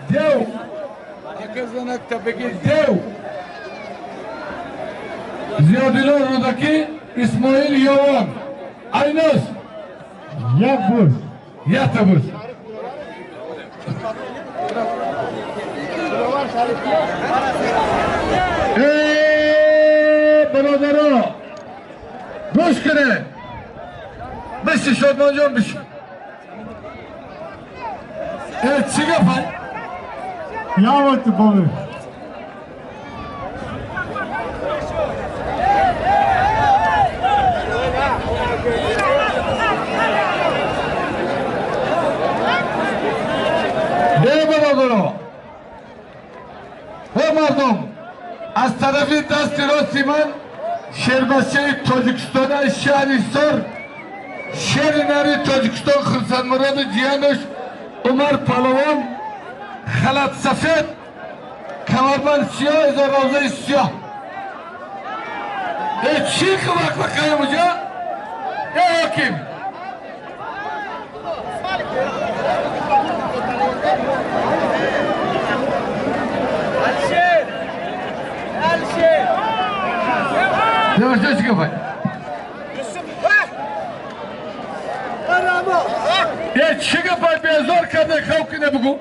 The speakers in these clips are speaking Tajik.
Дев! Аказанак табеги дев! Зиёдило Рӯдакӣ, Исмоил Ёвон. Айнос! Як буз. Якта буз. Бародаро, гӯш кунед. Биши Шодмонҷон, биши. Чӣ гапа? Явот бобе. Бародаро, ҳо мардум, аз тарафи дасти рости ман шербачаи Тоҷикистон аз шаҳри Ҳисор, шери нари Тоҷикистон Хурсандмуроду ҷиянаш Умар Палавон, халат сафед, камарбанд сиёҳ, изоррозаи сиёҳ. Э чӣ вақвақаям уҷа? Э ҳоким! Yavaş kafayı. Ya çi kafayı bezor kadar kavkine bugün.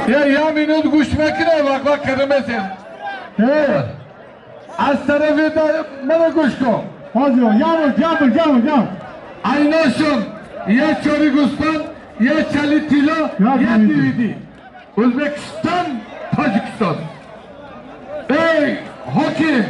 Ya ya minut guş mekine bak bak kırmızı. Evet. Az tarafı da bana guş ko. Hazır, yavur, yavur, yavur, yavur. Aynaşın, ya Çorigustan, ya Çalitilo, ya DVD. Özbekistan, Tacikistan. Ey hokim!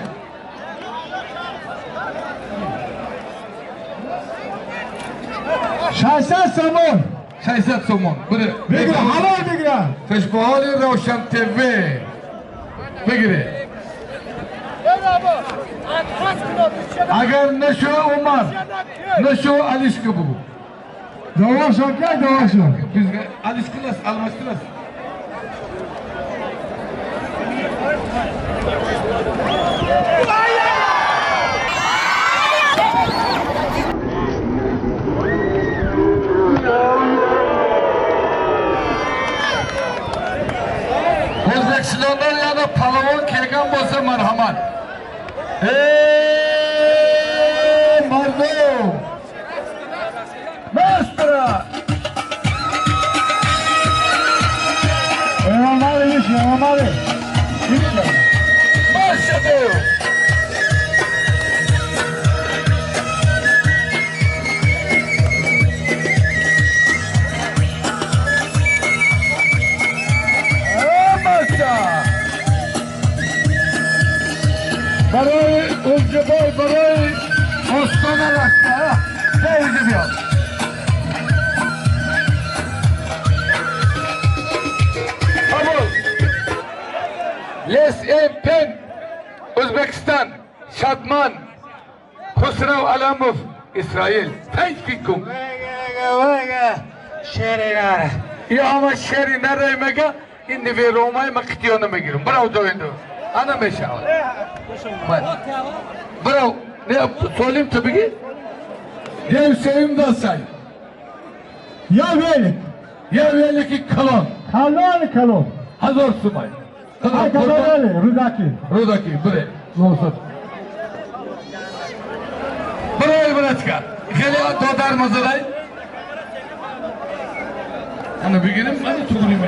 600 somon. 600 somon. Bire. Bigire, halal bigire. Teşbihali Ravşan TV. Bigire. Agar neşo Umar, neşo Alişka bu. Davaşan gel davaşan. Biz Alişkılas, Almaşkılas. O'zbekistondan yana palavon kelgan bo'lsa marhamat. Ey mardum! Mastra! Emomali ish, Emomali. Marshadeu! Барои Улҷибой, барои Остона рафта, беҳизи биёд. Қабул. Лес Пен, Ӯзбекистон, Шадман, Хусрав Аламов, Исроил. Панҷ фикум. Шери нара. Я ама шери нара мега, ин неверомай ма қитиёна мегирам. Бирав доинду. Ана мешавад. Bravo. Ne söyleyeyim tabii ki. Dev sevim da say. Ya velik. Ya velik kalon. Kalon kalon. Hazır sumay. Kalon kalon Rudaki. Rudaki bre. Olsun. Bravo bratка. Хеле додар мазалай. Ана бигирим, ана тугрим.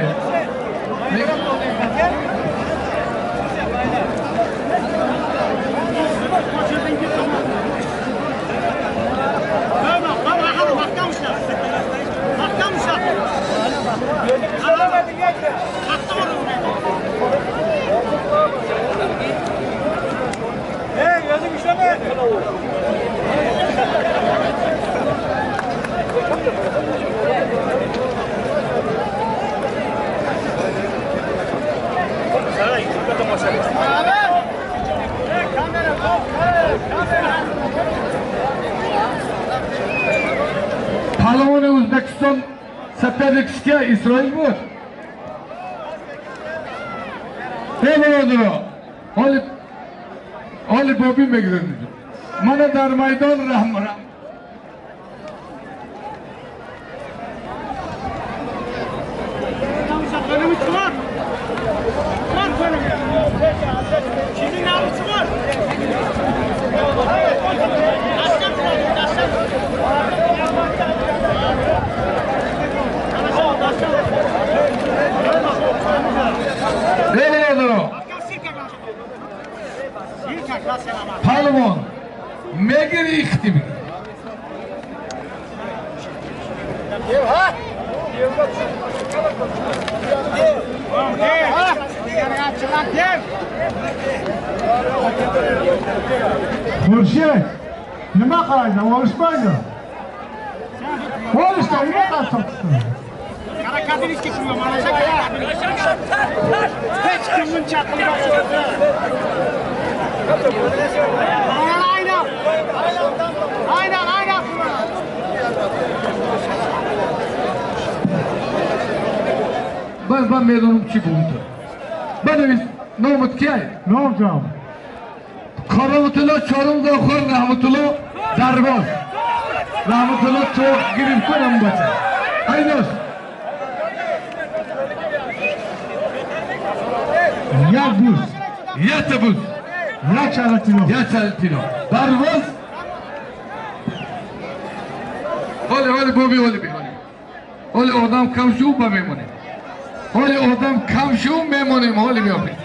Палавони Ӯзбекистон соперник кия Исроил буд. Эй бародаро, ҳоли ҳоли бобӣ мегирем. Мана дар майдон раҳм Палвон мегири ихти мегири. Xurshid, nima qaraysan? Olishmaydi. Olishda nima qilib? Hech kim buncha qilmaydi. Aynen, aynen. Ben medonum чӣ буд? Бенавис номат кияй? Ном ҷам. Кароматулло чорум дохор Раҳматулло Дарвоз. Раҳматулло чоқ гирифт кунам бача. Айдос. Як буз. Як буз. Як чара тило. Як чара тило. Дарвоз. Ҳоли ҳоли боби ҳоли би ҳоли. Ҳоли одам кам шу ба мемонем. Ҳоли одам кам шу мемонем ҳоли биёбем.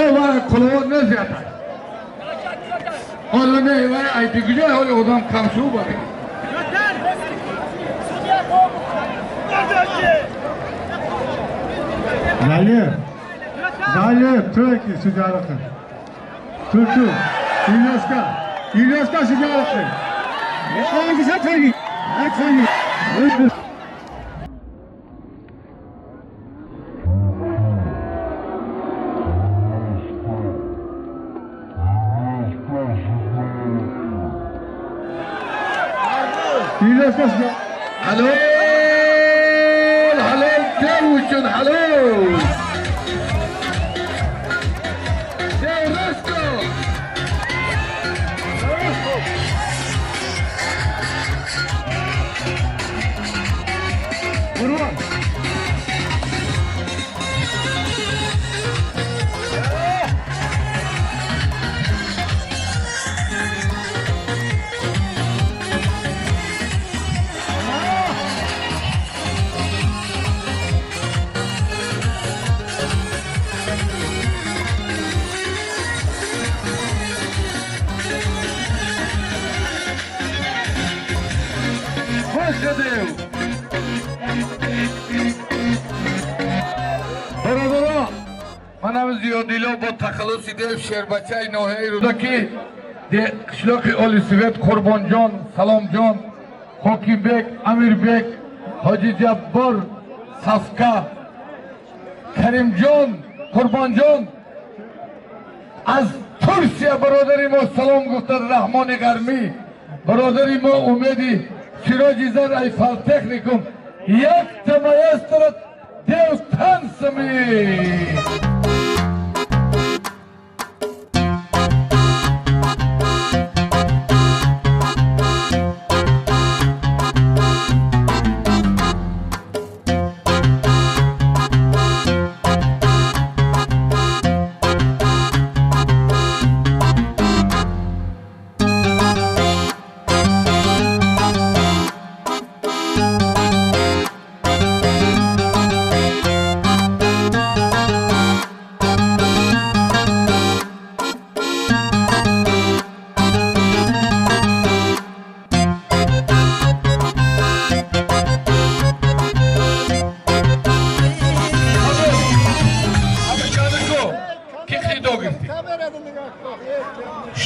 Э вара куло не зиёд. Ҳоли не вара ай дигар ҳоли одам кам шу ба мемонем. Залев. Залев, Türkiye sigarası. Türkü. İlyaska. İlyaska sigarası. Hangisi Türkiye? Hangisi? İlyaska sigarası. Halol, halol, devuşun halol. Бародарон, манам Зиёдило бо тахаллуси дев шербачаи ноҳияи Рӯдакӣ, қишлоқи Олисвет, Қурбонҷон, Саломҷон, Ҳокимбек, Амирбек, Ҳоҷи Ҷаббор, Сафка, Каримҷон, Қурбонҷон аз Турсия бародари мо салом гуфтад. Раҳмони Ғармӣ бародари мо Умеди Сироҷи зар ай фалтехникум якта маэстро дев тансами.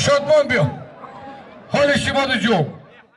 Шодмон биё. Ҳоли шумо ду ҷо.